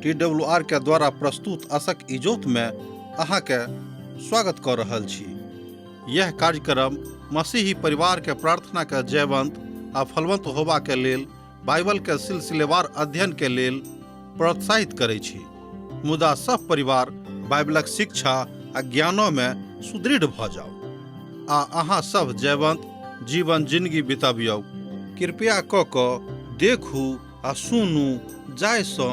T W R के द्वारा प्रस्तुत असक इजोत में अहाँके स्वागत कऽ रहल छी। यह कार्यक्रम मसीही परिवार के प्रार्थना के जयवंत आ फलवंत होबा के लेल बाइबल के सिलसिलेवार अध्ययन के लेल प्रोत्साहित करै छी। मुदा सब परिवार बाइबलक शिक्षा आ ज्ञानो में सुदृढ़ भऽ जाउ आ अहाँ सब जयवंत जीवन जिंदगी बितबियौ। कृपया कऽ कऽ देखू आ सुनू जाहिसँ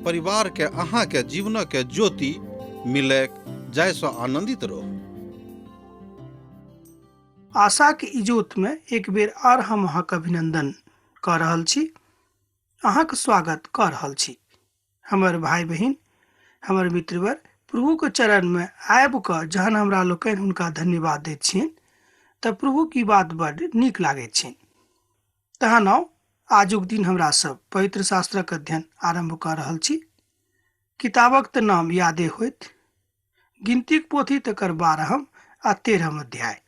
परिवारके अहाँके जीवनके ज्योति मिलैक, जाहिसँ आनन्दित रहू। आशाक इजोतमे एक बेर आर हम अहाँक अभिनंदन कऽ रहल छी, अहाँक स्वागत कऽ रहल छी। हमर भाय बहिन, हमर मित्रवर, प्रभुके चरणमे आबि कऽ जहन हमरा लोकनि हुनका धन्यवाद दैत छियनि तऽ प्रभुक ई बात बड्ड नीक लागैत छनि। तहन आउ आजुक दिन हमरा सब पवित्र शास्त्रक अध्ययन आरम्भ कऽ रहल छी। किताबक तऽ नाम यादे होइत, गिनतीक पोथी तकर 12 आ 13 अध्याय।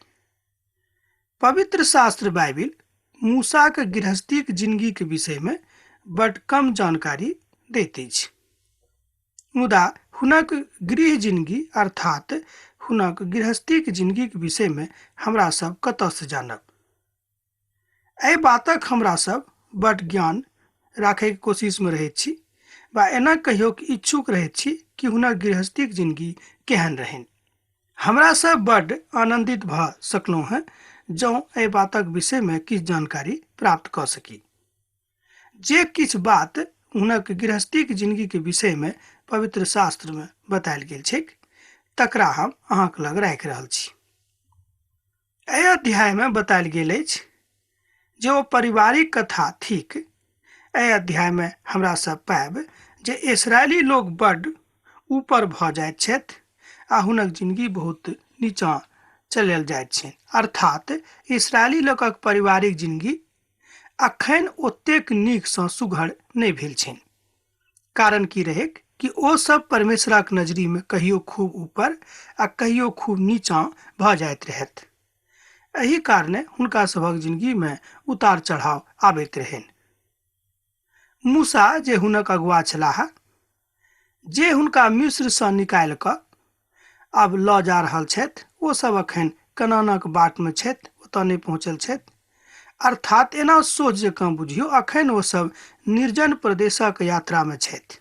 पवित्र शास्त्र बाइबिल मूसाक गृहस्थीक जिंदगीक विषयमे बड कम जानकारी दैत अछि, मुदा हुनक गृह जिंदगी अर्थात हुनक गृहस्थीक जिंदगीक विषयमे हमरा सब कतऽसँ जानब। एहि बातक हमरा सब बड ज्ञान राखैके कोशिशमे रहैत छी वा एना कहियो कि इच्छुक रहैत छी कि हुनक गृहस्थीक जिंदगी केहन रहनि। हमरा सब बड आनंदित भऽ सकलहुँ हेँ जँ एहि बातक विषयमे किछु जानकारी प्राप्त कऽ सकी। जे किछु बात हुनक गृहस्थीक जिंदगीके विषयमे पवित्र शास्त्रमे बतायल गेल छैक तकरा हम अहाँके लग राखि रहल छी। एहि अध्यायमे बतायल गेल अछि जे ओ पारिवारिक कथा थिक। एहि अध्यायमे हमरा सब पायब जे इसराइली लोक बड्ड ऊपर भऽ जाइत छथि आ हुनक जिंदगी बहुत नीचाँ चलल जाइत छनि, अर्थात इसराइली लोकक पारिवारिक जिंदगी अखन ओतेक नीकसँ सुघड़ नहि भेल छनि। कारण की रहैक कि ओ सब परमेश्वरक नजरी में कहियो खूब ऊपर आ कहियो खूब नीचा भऽ जाइत रहथि। एहि कारणे हुनका सभक जिंदगी में उतार चढ़ाव आबैत रहनि। मूसा जे हुनक अगुआ छलाह, जे हुनका मिस्र सँ निकालि कऽ आब लऽ जा रहल छथि, ओ सब अखन कनानक बाट में छथि, ओतऽ नहि पहुँचल छथि। अर्थात एना सोच जकाँ बुझियौ अखन ओ सब निर्जन प्रदेशक यात्रा में छथि।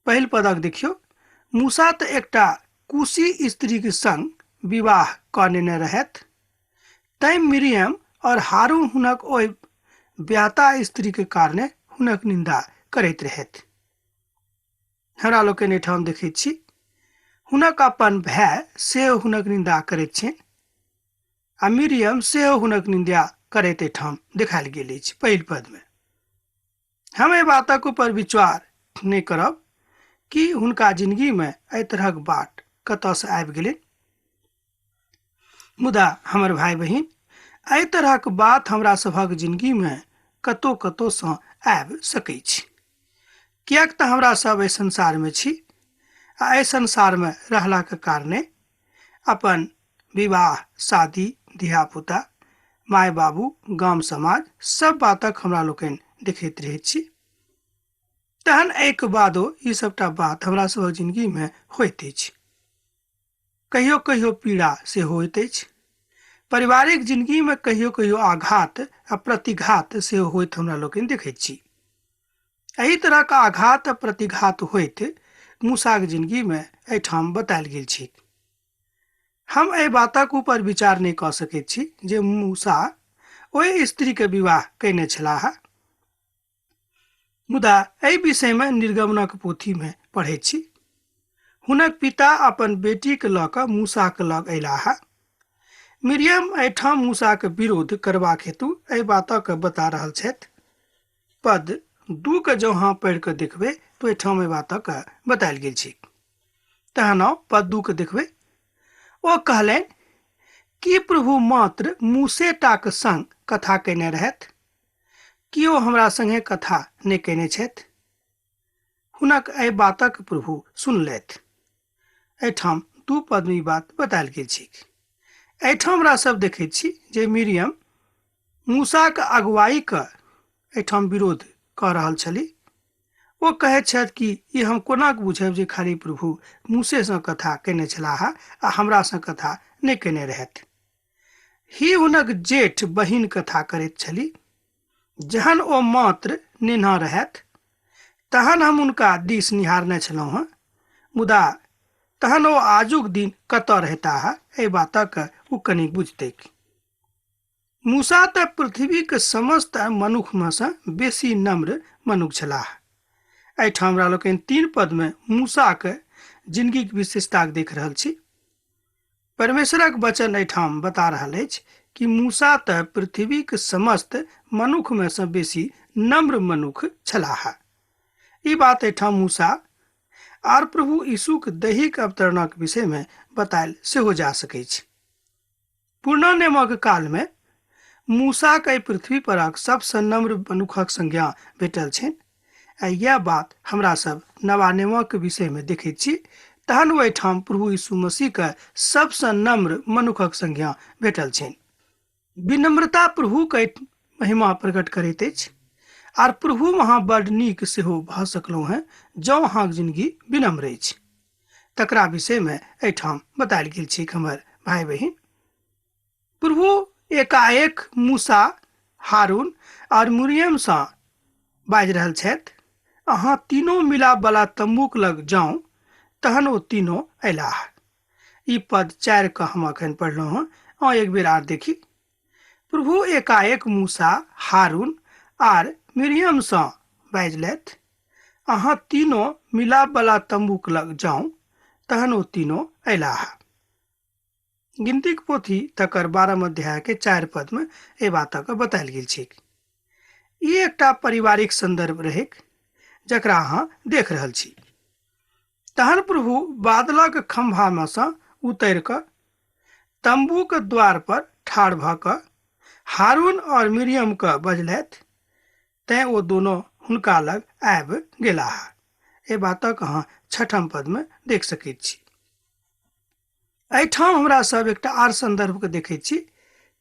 पहिल पदक देखियौ, मूसा तऽ एकटा कुशी स्त्रीक संग विवाह कऽ नेने रहथि, तैं मिरियम और हारून हुनक ओहि ब्याहता स्त्रीक कारणे हुनक निंदा करैत रहथि। हमरा लोकनि एहिठाम देखैत छी हुनक अपन भाय सेहो हुनक निंदा करैत छनि आ मिरियम सेहो हुनक निंदा करैत एहिठाम देखायल गेल अछि पहिल पदमे। हम एहि बातक ऊपर विचार नहि करब कि हुनका जिंदगीमे एहि तरहक बाट कतऽसँ आबि गेलनि, मुदा हमर भाय बहिन एहि तरहक बात हमरा सभक जिंदगीमे कतौ कतौसँ आबि सकै छै, किएक तऽ हमरा सब एहि संसारमे छी आ एहि संसारमे रहलाके कारणे अपन विवाह शादी धियापुता माय बाबू गाम समाज सब बातक हमरा लोकनि देखैत रहैत छी। तहन एहिके बादो ई सबटा बात हमरा सभक जिंदगीमे होइत अछि। कहियो कहियो पीड़ा सेहो होइत अछि। पारिवारिक जिंदगीमे कहियो कहियो आघात आ प्रतिघात सेहो होइत हमरा लोकनि देखैत छी। एहि तरहक आघात आ प्रतिघात होइत मूसाक जिंदगीमे एहिठाम बतायल गेल छै। हम एहि बातक ऊपर विचार नहि कऽ सकैत छी जे मूसा ओहि स्त्रीके विवाह कयने छलाह, मुदा एहि विषयमे निर्गमनक पोथीमे पढ़ैत छी। हुनक पिता अपन बेटीके लऽ कऽ मूसाके लग अयलाह। मिरियम एहिठाम मूसाके विरोध करबाक हेतु एहि बातक बता रहल छथि। पद 2 के जँ अहाँ पढ़ि कऽ देखबै तऽ ओहिठाम एहि बातक बतायल गेल छै। तहन आउ पद 2 के देखबै। ओ कहलनि कि प्रभु मात्र मूसेटाक संग कथा कयने रहथि, कि ओ हमरा संगे कथा नहि कयने छथि? हुनक एहि बातक प्रभु सुनलथि। एहिठाम 2 पदमे ई बात बतायल गेल छै। एहिठाम हमरा सब देखैत छी जे मिरियम मूसाक अगुवाईक एहिठाम विरोध कऽ रहल छली। ओ ओ कहैत छथि कि ई हम कोना बुझब जे खाली प्रभु मूसेसँ कथा केने छलाह आ हमरासँ कथा नहि केने रहथि। ही हुनक जेठ बहिन कथा करैत छली। जहन ओ मात्र नेन्हा रहथि तहन हम हुनका दिस निहारने छलहुँ हँ, मुदा तहन ओ आजुक दिन कतऽ रहताह एहि बातक ओ कनि बुझतैक। मूसा तऽ पृथ्वीक समस्त मनुखमे सँ बेसी नम्र मनुख छलाह। एहिठाम हमरा लोकनि 3 पदमे मूसाक जिंदगीक विशेषताके देख रहल छी। परमेश्वरक वचन एहिठाम बता रहल अछि कि मूसा तऽ पृथ्वीक समस्त मनुखमे सँ बेसी नम्र मनुख छलाह। ई बात एहिठाम मूसा आर प्रभु यीशुक दैहिक अवतरणक विषयमे बतायल सेहो जा सकैछ। पुरना नियमक कालमे मूसाक एहि पृथ्वी परक सबसँ नम्र मनुखक संज्ञा भेटल छनि। आ यैह बात हमरा सब नवा नियमक विषयमे देखैत छी। तहन ओहिठाम प्रभु यीशु मसीहके सबसँ नम्र मनुखक संज्ञा भेटल छनि। विनम्रता प्रभुके महिमा प्रकट करैत अछि आर प्रभु अहाँ बड नीक सेहो भऽ सकलहुँ हेँ जँ अहाँक जिंदगी विनम्र अछि। तकरा विषयमे एहिठाम बतायल गेल छैक हमर भाई बहिन। प्रभु एकाएक मूसा, हारून और मरियमसँ बाजि रहल छथि, अहाँ तीनों मिलाप वाला तम्बूक लग जाउ। तहन ओ तीनों अयलाह। ई पद 4 के हम अखन पढ़लहुँ हँ। अहाँ एक बेर आर देखी। प्रभु एकाएक मूसा, हारून आर मरियमसँ बाजलथि, अहाँ तीनों मिलाप वाला तम्बूक लग जाउ। तहन ओ तीनों अयलाह। गिनतीक पोथी तकर 12 अध्याय के 4 पद में एहि बातक बतायल गेल छैक। ई एकटा पारिवारिक संदर्भ रहैक जकरा अहाँ देख रहल छी। तहन प्रभु बादलक खम्भा में सँ उतरि कऽ तम्बूक द्वार पर ठाढ़ भऽ कऽ हारून और मरियम के बजलथि, तैं ओ दोनों हुनका लग आबि गेलाह। एहि बातक अहाँ 6 पद में देख सकैत छी। एहिठाम हमरा सब एकटा आर संदर्भ के देखै छी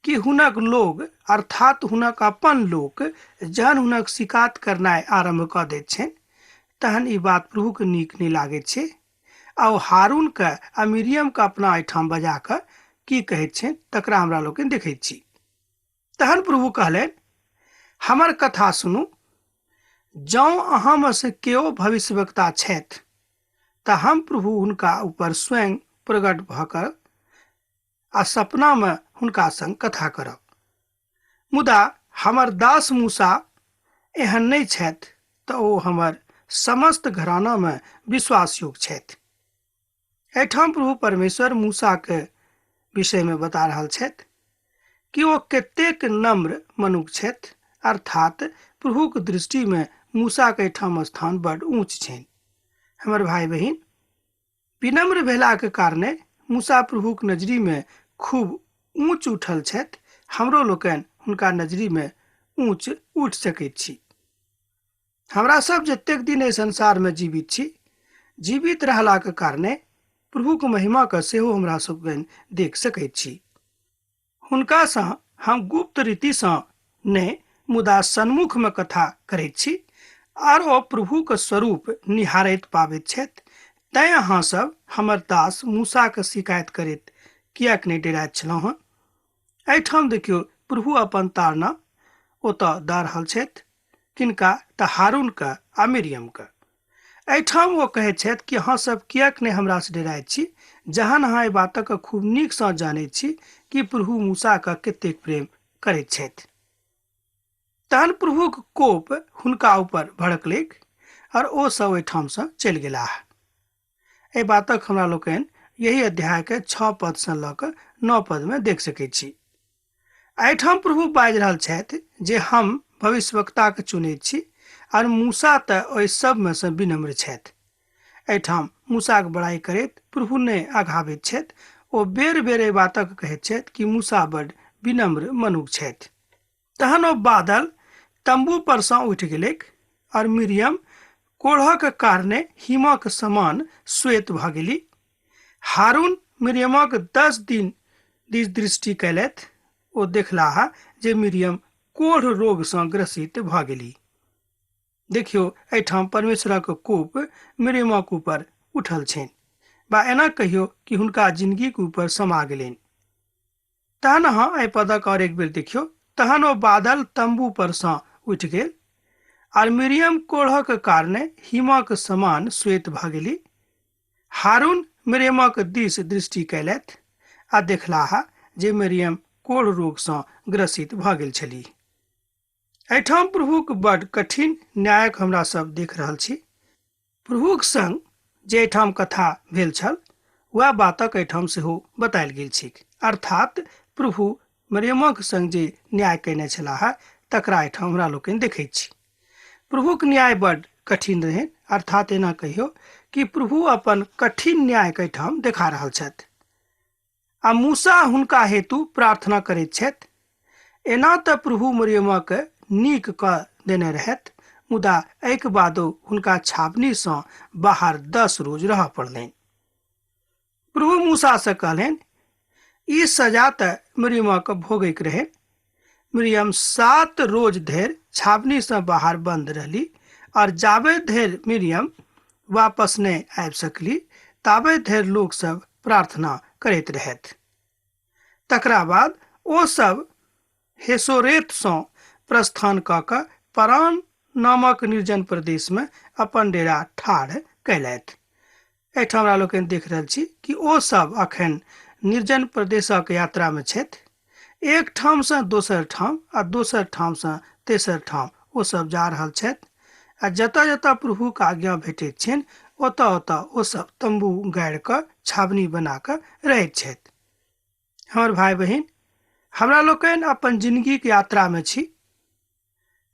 कि हुनक लोग अर्थात हुनक अपन लोक जहन हुनक शिकायत करनाइ आरम्भ कऽ दैत छनि तहन ई बात प्रभुके नीक नहि लागैत छै। आ ओ हारून के आ मरियम के अपना एहिठाम बजा कऽ की कहैत छनि तकरा हमरा लोकनि देखैत छी। तहन प्रभु कहलनि, हमर कथा सुनू, जँ अहाँमे से केओ भविष्यवक्ता छथि तऽ हम प्रभु हुनका ऊपर स्वयं प्रकट भऽ कऽ आ सपनामे हुनका संग कथा करब। मुदा हमर दास मूसा एहन नहि छथि तऽ ओ हमर समस्त घरानामे विश्वासयोग्य छथि। एहिठाम प्रभु परमेश्वर मूसाके विषयमे बता रहल छथि कि ओ कतेक नम्र मनुख छथि, अर्थात प्रभुक दृष्टिमे मूसाके एहिठाम स्थान बड ऊँच छनि। हमर भाई बहिन, विनम्र भेलाके कारणे मूसा प्रभुक नजरीमे खूब ऊँच उठल छथि। हमरो लोकनि हुनका नजरीमे ऊँच उठि सकैत छी। हमरा सब जतेक दिन एहि संसारमे जीवित छी, जीवित रहलाके कारणे प्रभुक महिमाके सेहो हमरा सब देख सकैत छी। हुनकासँ हम गुप्त रीतिसँ नहि मुदा सन्मुखमे कथा करैत छी आर ओ प्रभुक स्वरूप निहारैत पाबैत छथि। तैं अहाँ सब हमर दास मूसाके शिकायत करैत किएक नहि डेराइत छलहुँ हँ? एहिठाम देखियौ प्रभु अपन ताड़ना ओतऽ दऽ रहल छथि। किनका? तऽ हारून के आ मरियम के। एहिठाम ओ कहैत छथि कि अहाँ सब किएक नहि हमरासँ डेराइत छी, जहन अहाँ एहि बातक खूब नीकसँ जानैत छी कि प्रभु मूसाके कतेक प्रेम करैत छथि। तहन प्रभुक कोप हुनका ऊपर भड़कलैक और ओ सब ओहिठामसँ चलि गेलाह। एहि बातक हमरा लोकनि यही अध्याय के 6 पदसँ लऽ कऽ 9 पदमे देख सकैत छी। एहिठाम प्रभु बाजि रहल छथि जे हम भविष्यवक्ताके चुनैत छी और मूसा तऽ ओहि सबमे सँ विनम्र छथि। एहिठाम मूसाक बड़ाई करैत प्रभु नहि अघाबैत छथि। ओ बेर बेर एहि बातक कहैत छथि कि मूसा बड विनम्र मनुख छथि। तहन ओ बादल तम्बू पर सँ उठि गेलैक और मरियम कोढ़क कारणे हिमक समान श्वेत भऽ गेली। हारून मरियमक 10 दिन दिस दृष्टि कयलथि। ओ देखलाह जे मरियम कोढ़ रोगसँ ग्रसित भऽ गेली। देखियौ, एहिठाम परमेश्वरक कोप मिरियमक ऊपर उठल छनि, बा एना कहियौ कि हुनका जिंदगीक ऊपर समा गेलनि। तहन अहाँ एहि पदक और एक बेर देखियौ। तहन ओ बादल तम्बू पर सँ उठि गेल आर मिरियम कोढ़क कारणे हिमक समान श्वेत भऽ गेली। हारून मिरियमक दिस दृष्टि कयलथि आ देखलाह जे मिरियम कोढ़ रोगसँ ग्रसित भऽ गेल छलीह। एहिठाम प्रभुक बड कठिन न्यायक हमरा सब देख रहल छी। प्रभुक संग जे एहिठाम कथा भेल छल वएह बातक एहिठाम सेहो बतायल गेल छैक। अर्थात प्रभु मरियमक संग जे न्याय कयने छलाह तकरा एहिठाम हमरा लोकनि देखैत छी। प्रभुक न्याय बड कठिन रहनि, अर्थात एना कहियौ कि प्रभु अपन कठिन न्यायके एहिठाम देखा रहल छथि आ मूसा हुनका हेतु प्रार्थना करैत छथि। एना तऽ प्रभु मरियमके नीक कऽ देने रहथि, मुदा एहिके बादो हुनका छावनीसँ बाहर 10 रोज रहऽ पड़लनि। प्रभु मूसासँ कहलनि, ई सजा तऽ मरियमके भोगैके रहनि। मरियम 7 रोज धरि छावनीसँ बाहर बन्द रहली और जाबे धरि मरियम वापस नहि आबि सकली ताबे धरि लोक सब प्रार्थना करैत रहथि। तकरा बाद ओ सब हेसोरेतसँ प्रस्थान कऽ कऽ परान नामक निर्जन प्रदेशमे अपन डेरा ठाढ़ कयलथि। एहिठाम हमरा लोकनि देख रहल छी कि ओ सब अखन निर्जन प्रदेशक यात्रामे छथि। एक ठामसँ दोसर ठाम आ दोसर ठामसँ तेसर ठाम ओ सब जा रहल छथि आ जतऽ जतऽ प्रभुक आज्ञा भेटैत छनि ओतऽ ओतऽ ओ सब तम्बू गाड़ि कऽ छावनी बना कऽ रहैत छथि। हमर भाय बहिन, हमरा लोकनि अपन जिंदगीक यात्रामे छी।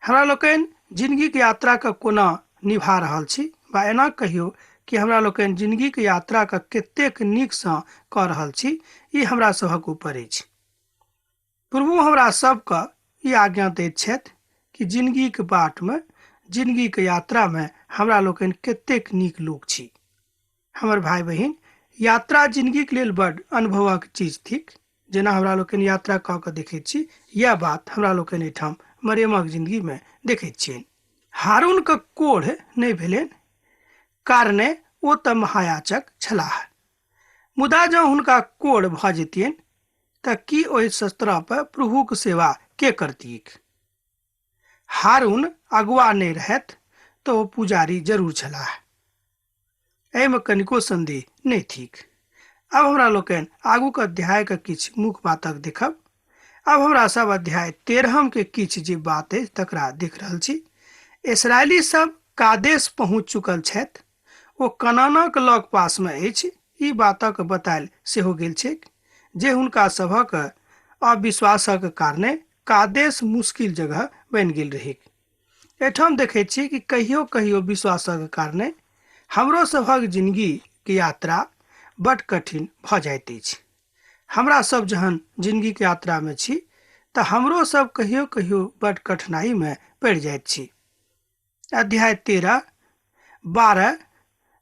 हमरा लोकनि जिंदगीक यात्राके कोना निभा रहल छी, बा एना कहियौ कि हमरा लोकनि जिंदगीक यात्राके कतेक नीकसँ कऽ रहल छी, ई हमरा सभक ऊपर अछि। प्रभु हमरा सबके ई आज्ञा दैत छथि कि जिंदगीक बाटमे, जिंदगीक यात्रामे हमरा लोकनि कतेक नीक लोक छी। हमर भाय बहिन, यात्रा जिंदगीक लेल बड अनुभवक चीज थिक। जेना हमरा लोकनि यात्रा कऽ कऽ देखैत छी, यैह बात हमरा लोकनि एहिठाम मरियमक जिंदगीमे देखैत छियनि। हारूनके कोढ़ नहि भेलनि, कारणे ओ तऽ महायाजक छलाह। मुदा जँ हुनका कोढ़ भऽ जैतियनि तऽ की ओहि शस्त्रा पर प्रभुक सेवा के करतिक? हारून अगुआ नहि रहथि तऽ ओ पुजारी जरूर छलाह, एहिमे कनिको संदेह नहि थिक। अब हमरा लोकनि आगूक अध्यायके किछु मुख्य बातक देखब। अब हमरा सब अध्याय 13 के किछु जे बात अछि तकरा देख रहल छी। इसराइली सब कादेश पहुँच चुकल छथि। ओ कनानक लग पासमे अछि, ई बातक बतायल सेहो गेल छैक जे हुनका सभक अविश्वासक कारणे कादेश मुश्किल जगह बनि गेल रहैक। एहिठाम देखैत छी कि कहियो कहियो विश्वासक कारणे हमरो सभक जिंदगीके यात्रा बड कठिन भऽ जाइत अछि। हमरा सब जहन जिंदगीके यात्रामे छी तऽ हमरो सब कहियो कहियो बड कठिनाइमे पड़ि जाइत छी। अध्याय 13 12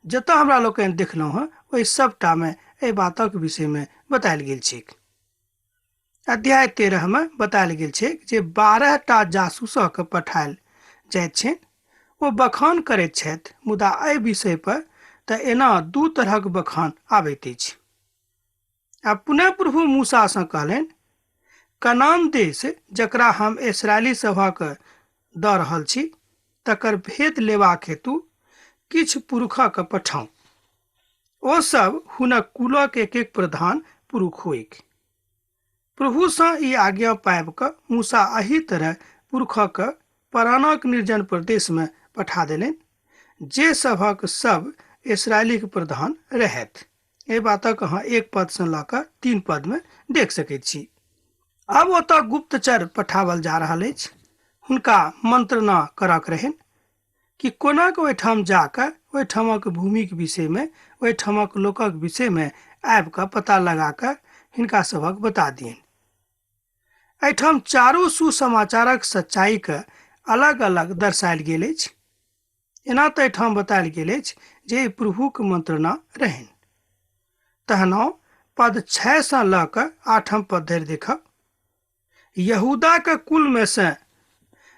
जतऽ हमरा लोकनि देखलहुँ हँ ओहि सबटामे एहि बातक विषयमे बतायल गेल छैक। अध्याय 13 मे बतायल गेल छैक जे 12 टा जासूसक पठायल जाइत छनि। ओ बखान करैत छथि, मुदा एहि विषय पर तऽ एना 2 तरहक बखान आबैत अछि। आ पुनः प्रभु मूसासँ कहलनि, कनान देश जकरा हम इसराइली सभक दऽ रहल छी तकर भेद लेबाक हेतु किछु पुरुषक पठाउ। ओ सब हुनक कुलक एक एक प्रधान पुरुष होइक। प्रभुसँ ई आज्ञा पाबि कऽ मूसा एहि तरह पुरुषक परानक निर्जन प्रदेशमे पठा देलनि, जे सभक सब इसराइलीक प्रधान रहथि। एहि बातक अहाँ 1 पदसँ लऽ कऽ 3 पदमे देख सकैत छी। आब ओतऽ गुप्तचर पठाओल जा रहल अछि। हुनका मंत्रणा करक रहनि कि कोना कऽ ओहिठाम जाकऽ ओहिठामक भूमिक विषयमे, ओहिठामक लोकक विषयमे आबि कऽ पता लगा कऽ हिनका सभक बता दियनि। एहिठाम चारू सुसमाचारक सच्चाईके अलग अलग दर्शायल गेल अछि। एना तऽ एहिठाम बतायल गेल अछि जे प्रभुक मंत्रणा रहनि। तहनो पद 6 सँ लऽ कऽ 8 पद धरि देखब। यहूदाक कुलमे सँ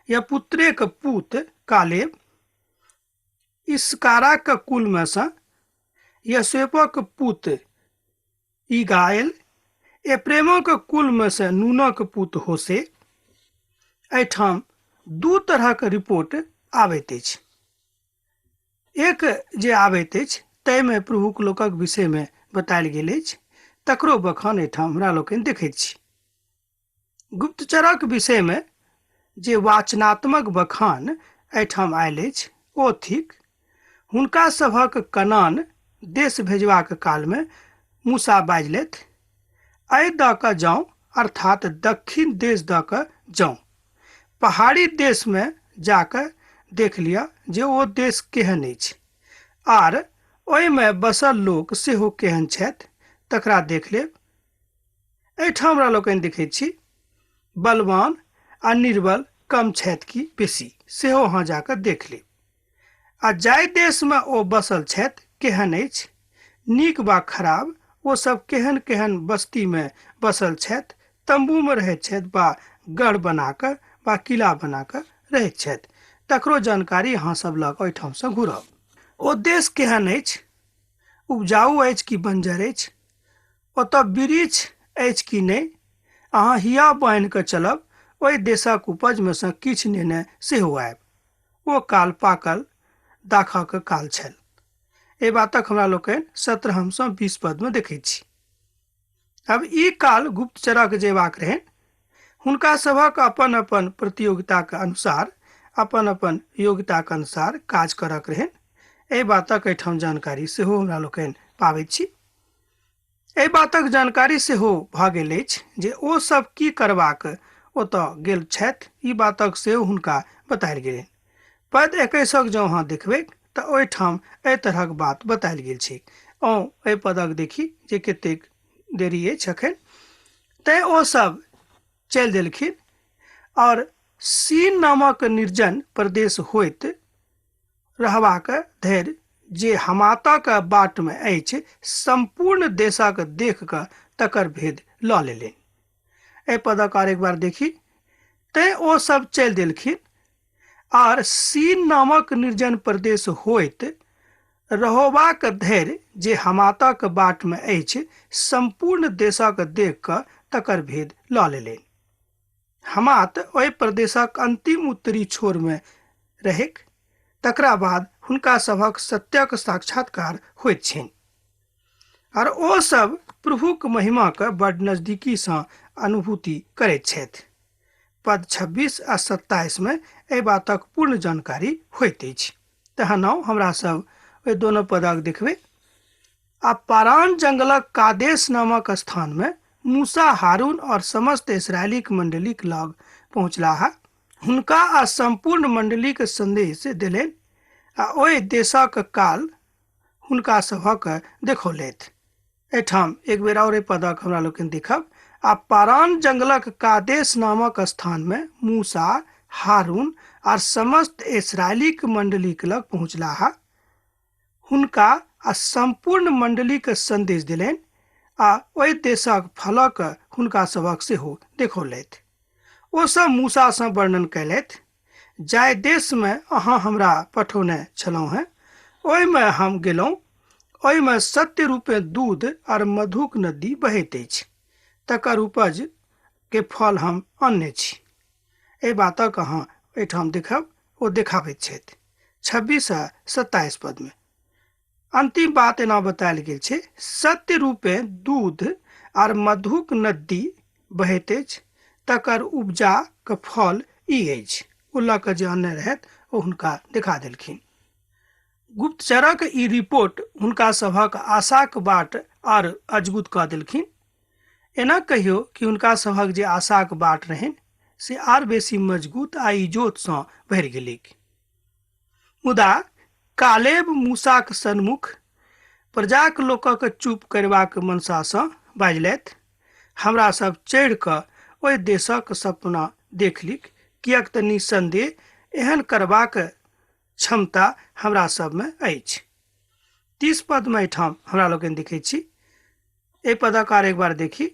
यपुत्रेक पूत कालेब इस्काराक कुलमे सँ योसेफक पुत इगाएल, एप्रेमक कुलमे सँ नूनक पुत होसे। एहिठाम दू तरहक रिपोर्ट आबैत अछि। एक जे आबैत अछि ताहिमे प्रभुक लोकक विषयमे बतायल गेल अछि, तकरो बखान एहिठाम हमरा लोकनि देखैत छी। गुप्तचरक विषयमे जे वाचनात्मक बखान एहिठाम आयल अछि ओ थिक हुनका सभक कनान देश भेजबाक कालमे मूसा बाजलथि, एहि दऽ कऽ जाउ, अर्थात दक्षिण देश दऽ कऽ जाउ, पहाड़ी देशमे जाकऽ देख लिअ जे ओ देश केहन अछि आर ओहिमे बसल लोक सेहो केहन छथि, तकरा देख लेब। एहिठाम हमरा लोकनि देखैत छी बलवान आ निर्बल कम छथि कि बेसी, सेहो अहाँ जाकऽ देख लेब। आ जाहि देशमे ओ बसल छथि केहन अछि, नीक वा खराब, ओ सब केहन केहन बस्तीमे बसल छथि, तम्बूमे रहैत छथि वा गढ़ बनाकऽ वा किला बनाकऽ रहैत छथि, तकरो जानकारी अहाँ सब लऽ कऽ ओहिठामसँ घुरब। ओ देश केहन अछि, उपजाऊ अछि कि बंजर अछि, ओतऽ वृक्ष अछि कि नहि, अहाँ हिया बान्हि कऽ चलब, ओहि देशक उपजमे सँ किछु नेने सेहो आयब। ओ काल पाकल दाखक काल छल। एहि बातक हमरा लोकनि 17 सँ 20 पदमे देखैत छी। अब ई काल गुप्तचरक जेबाक रहनि। हुनका सभक अपन अपन प्रतियोगिताक अनुसार अपन अपन योग्यताक अनुसार काज करक रहनि। एहि बातक एहिठाम जानकारी सेहो हमरा लोकनि पाबैत छी। एहि बातक जानकारी सेहो भऽ गेल अछि जे ओ सब की करबाक ओतऽ गेल छथि, ई बातक सेहो हुनका बतायल गेलनि। पद 21 जँ अहाँ देखबै तऽ ओहिठाम एहि तरहक बात बतायल गेल छै। अहूँ एहि पदक देखी जे कतेक देरी अछि एखन। तैँ ओ सब चलि देलखिन और सीन नामक निर्जन प्रदेश होइत रहबाक धरि जे हमातक बाटमे अछि सम्पूर्ण देशक देख कऽ तकर भेद लऽ लेलनि। एहि पदक आर एक बार देखी। तैँ ओ सब चलि देलखिन आर सीन नामक निर्जन प्रदेश होइत रहोबाक धरि जे हमातक बाटमे अछि सम्पूर्ण देशक देख कऽ तकर भेद लऽ लेलनि। हमात ओहि प्रदेशक अंतिम उत्तरी छोरमे रहैक। तकरा बाद हुनका सभक सत्यक साक्षात्कार होइत छनि आर ओ सब प्रभुक महिमाके बड नजदीकीसँ अनुभूति करैत छथि। पद 26 आ 27 मे एहि बातक पूर्ण जानकारी होइत अछि। तहन आउ हमरा सब ओहि दोनो पदक देखबै। आ पारान जंगलक कादेश नामक स्थानमे मूसा, हारून और समस्त इसराइलीक मंडलीक लग पहुँचलाह। हुनका आ सम्पूर्ण मंडलीक संदेश देलनि आ ओहि देशक काल हुनका सभक देखौलथि। एहिठाम एक बेर आओर एहि पदक हमरा लोकनि देखब। आ पारान जंगलक कादेश नामक स्थानमे मूसा, हारून आर समस्त इसराइलीक मंडलीक लग पहुँचलाह। हुनका आ सम्पूर्ण मंडलीक संदेश देलनि आ ओहि देशक फलक हुनका सभक सेहो देखौलथि। ओ सब मूसासँ वर्णन कयलथि, जाहि देशमे अहाँ हमरा पठौने छलहुँ हेँ ओहिमे हम गेलहुँ, ओहिमे सत्य रूपे दूध और मधुक नदी बहैत अछि, तकर उपज के फल हम अनने छी। एहि बातक अहाँ एहिठाम देखब, ओ देखाबैत छथि 26 आ 27 पदमे। अंतिम बात एना बतायल गेल छै, सत्य रूपे दूध आर मधुक नदी बहैत अछि, तकर उपजा के फल ई अछि। ओ लऽ कऽ जे अनने रहथि ओ हुनका देखा देलखिन। गुप्तचरक ई रिपोर्ट हुनका सभक आशाक बाट आर अजगुत कऽ देलखिन। एना कहियो कि हुनका सभक जे आशाक बाट रहनि से आर बेसी मजगूत आ इजोतसँ भरि गेलैक। मुदा कालेब मूसाक सन्मुख प्रजाक लोकक चुप करबाक मनसासँ बाजलथि, हमरा सब चढ़ि कऽ ओहि देशक सपना देख लिख, किएक तऽ निस्संदेह एहन करबाक क्षमता हमरा सबमे अछि। 30 पदमे एहिठाम हमरा लोकनि देखै छी। एहि पदक आर एक बार देखी।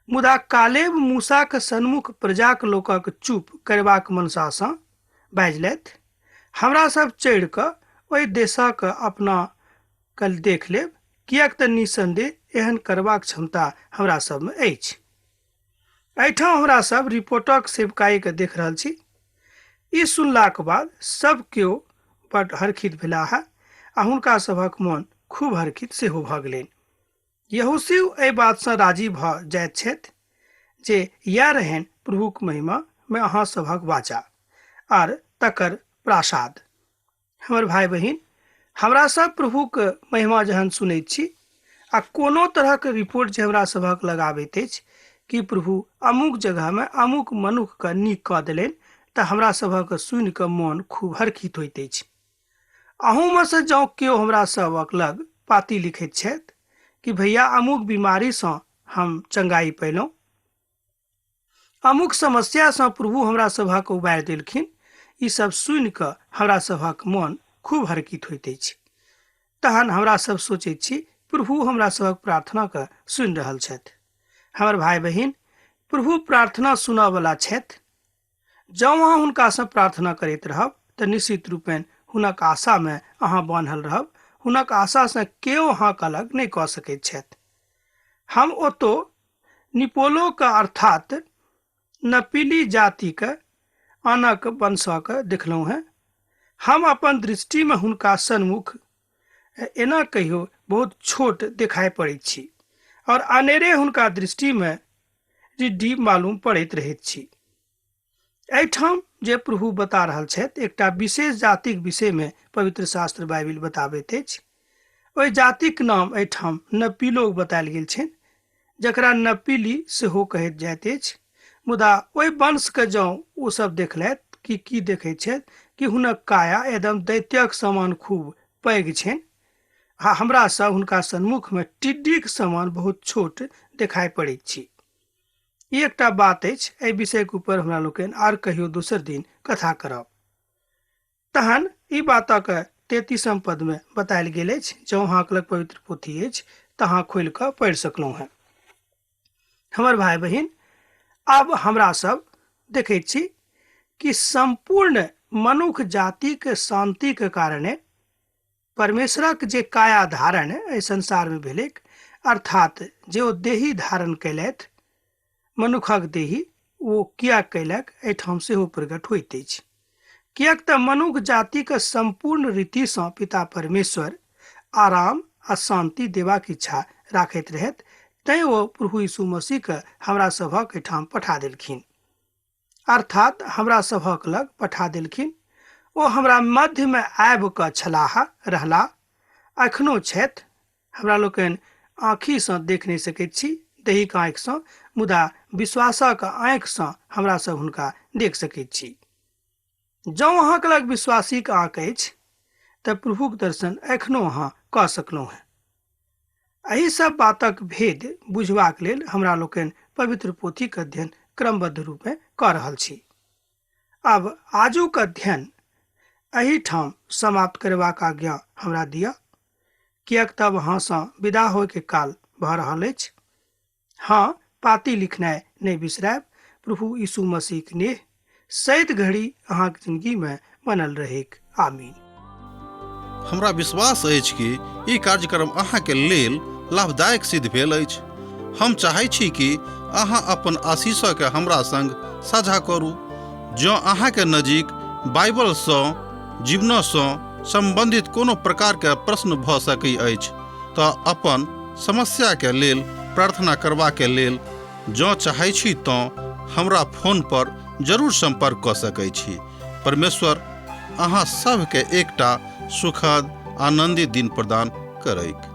मुदा कालेब मूसाक सन्मुख प्रजाक लोकक चुप करबाक मनसासँ बाजलथि, हमरा सब चढ़ि कऽ ओहि देशक अपना कल देख लेब, किएक तऽ निसन्देह एहन करबाक क्षमता हमरा सबमे अछि। एहिठाम हमरा सब रिपोर्टक सेवकाईके देख रहल छी। ई सुनलाक बाद सब केओ बड हरखित भेलाह आ हुनका सभक मन खूब हरखित सेहो भऽ गेलनि। यहोशू एहि बातसँ राजी भऽ जाइत छथि जे इएह रहनि प्रभुक महिमामे अहाँ सभक वाचा आर तकर प्रासाद। हमर भाय बहिन, हमरा सब प्रभुक महिमा जहन सुनैत छी आ कोनो तरहक रिपोर्ट जे हमरा सभक लग आबैत अछि कि प्रभु अमुक जगहमे अमुक मनुखके नीक कऽ देलनि, तऽ हमरा सभक सुनि कऽ मन खूब हरखित होइत अछि। अहूँमे सँ जँ केओ हमरा सभक लग पाती लिखैत छथि कि भैया अमुक बीमारीसँ हम चंगाई पयलहुँ, अमुक समस्यासँ प्रभु हमरा सभक उबारि देलखिन, ई सब सुनि कऽ हमरा सभक मन खूब हरकित होइत अछि। तहन हमरा सब सोचैत छी प्रभु हमरा सभक प्रार्थनाके सुनि रहल छथि। हमर भाय बहिन, प्रभु प्रार्थना सुनऽवला छथि। जँ अहाँ हुनकासँ प्रार्थना करैत रहब तऽ निश्चित रूपेण हुनक आशामे अहाँ बान्हल रहब। हुनक आशासँ केओ अहाँके अलग नहि कऽ सकैत छथि। हम ओतो निपोलोके अर्थात नपीली जातिके आनक वंशके देखलहुँ हेँ। हम अपन दृष्टिमे हुनका सन्मुख एना कहियो बहुत छोट देखाइ पड़ैत छी और अनेरे हुनका दृष्टिमे रिड्डी मालूम पड़ैत रहैत छी। एहिठाम जे प्रभु बता रहल छथि एकटा विशेष जातिक विषयमे पवित्र शास्त्र बाइबिल बताबैत अछि। ओहि जातिक नाम एहिठाम नपीलोग बतायल गेल छनि, जकरा नपीली सेहो कहैत जाइत अछि। मुदा ओहि वंशके जँ ओ सब देखलथि कि की देखैत छथि कि हुनक काया एकदम दैत्यक समान खूब पैघ छनि आ हमरा सब हुनका सन्मुखमे टिड्डीक समान बहुत छोट देखाइ पड़ैत छी। ई एकटा बात अछि, एहि विषयके ऊपर हमरा लोकनि आर कहियो दोसर दिन कथा करब। तहन ई बातक 33म पदमे बतायल गेल अछि। जँ अहाँके लग पवित्र पोथी अछि तऽ अहाँ खोलि कऽ पढ़ि सकलहुँ हेँ। हमर भाय बहिन, आब हमरा सब देखैत छी कि सम्पूर्ण मनुख जातिके शान्तिके कारणे परमेश्वरक जे काया धारण एहि संसारमे भेलैक, अर्थात जे ओ देही धारण कयलथि, मनुखक देही ओ किया कयलक एहिठाम सेहो प्रकट होइत अछि। किएक तऽ मनुख जातिके सम्पूर्ण रीतिसँ पिता परमेश्वर आराम आ शान्ति देबाक इच्छा राखैत रहथि, तैँ ओ प्रभु यीशु मसीहके हमरा सभक एहिठाम पठा देलखिन, अर्थात हमरा सभक लग पठा देलखिन। ओ हमरा मध्यमे आबि कऽ छलाह, रहला, एखनो छथि। हमरा लोकनि आँखिसँ देख नहि सकैत छी, दैहिक आँखिसँ, मुदा विश्वासक आँखिसँ हमरा सब हुनका देख सकैत छी। जँ अहाँके लग विश्वासीक आँख अछि तऽ प्रभुक दर्शन एखनो अहाँ कऽ सकलहुँ हेँ। एहि सब बातक भेद बुझबाक लेल हमरा लोकनि पवित्र पोथीक अध्ययन क्रमबद्ध रूपेँ कऽ रहल छी। आब आजुक अध्ययन एहिठाम समाप्त करबाक आज्ञा हमरा दिअ, किएक तब अहाँसँ विदा होइके काल भऽ रहल अछि। हँ, पाती लिखनाइ नहि बिसरायब। प्रभु यीशु मसीहक नेह सैत घड़ी अहाँक जिंदगीमे बनल रहैक। आमीन। हमरा विश्वास अछि कि ई कार्यक्रम अहाँके लेल लाभदायक सिद्ध भेल अछि। हम चाहै छी कि अहाँ अपन आशीषके हमरा संग साझा करू। जँ अहाँके नजीक बाइबलसँ जीवनसँ सम्बन्धित कोनो प्रकारके प्रश्न भऽ सकै अछि तऽ अपन समस्याके लेल प्रार्थना करबाके लेल जँ चाहै छी तँ हमरा फोन पर जरूर सम्पर्क कऽ सकै छी। परमेश्वर अहाँ सभके एकटा सुखद आनन्दित दिन प्रदान करैक।